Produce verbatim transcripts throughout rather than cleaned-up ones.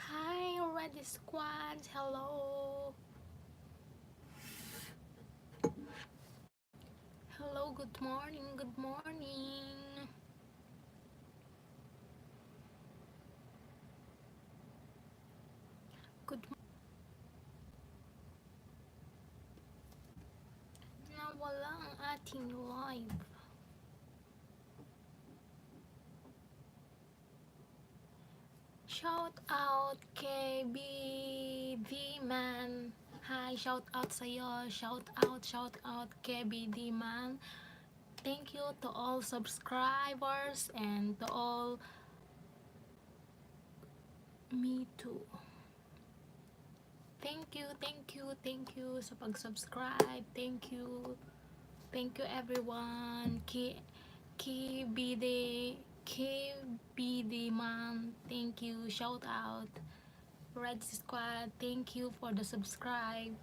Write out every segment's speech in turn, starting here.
Hi, Red Squad. Hello. Hello, good morning, good morning. Good mo-, nawala ang ating live. Shout out kay B D Man. Hi, shout out sa'yo. Shout out, shout out kay B D Man. Thank you to all subscribers and to all, me too. Thank you, thank you, thank you sa pag-subscribe. Thank you. Thank you, everyone. Ki-, K B D, K B D Man, thank you. Shout out. Red Squad, thank you for the subscribe.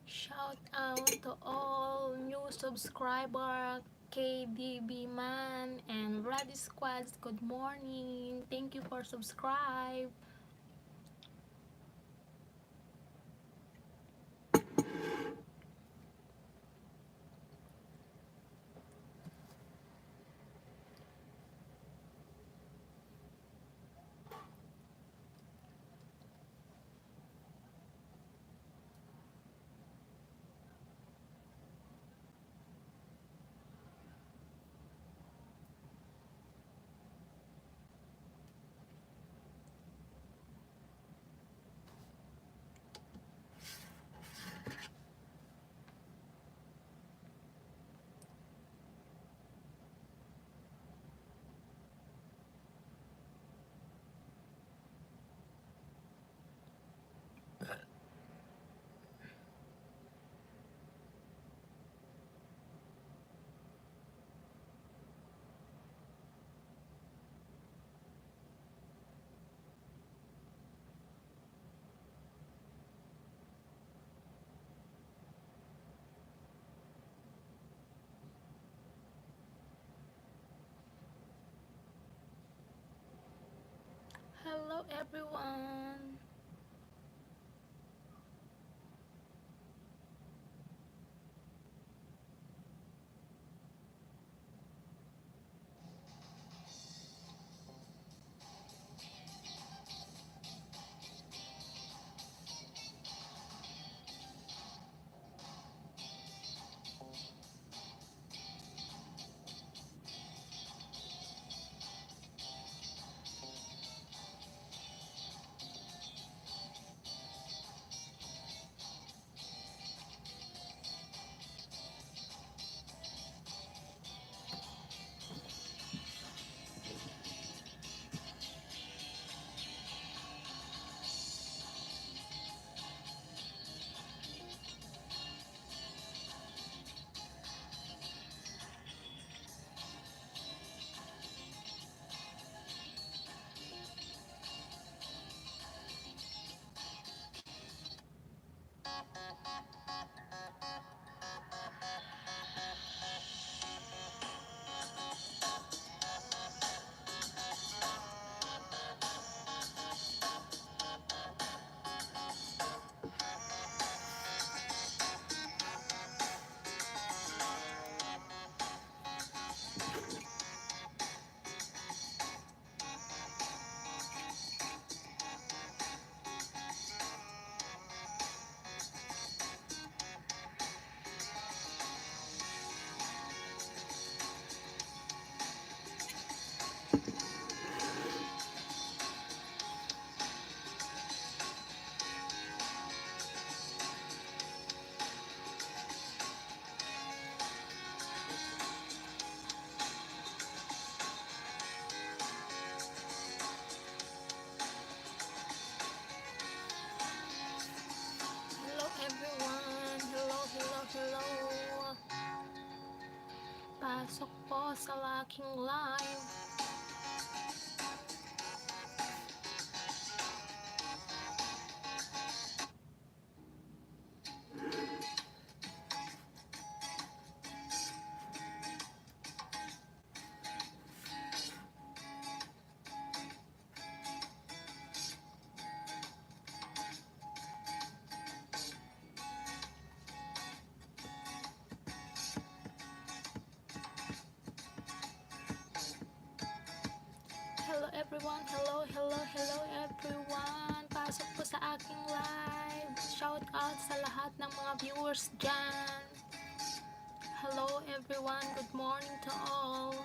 Shout out to all new subscriber, K D B Man and Ready Squads. Good morning. Thank you for subscribe. sa aking live. Hello everyone, hello, hello, hello everyone. Pasok po sa aking live. Shout out sa lahat ng mga viewers dyan. Hello everyone, good morning to all.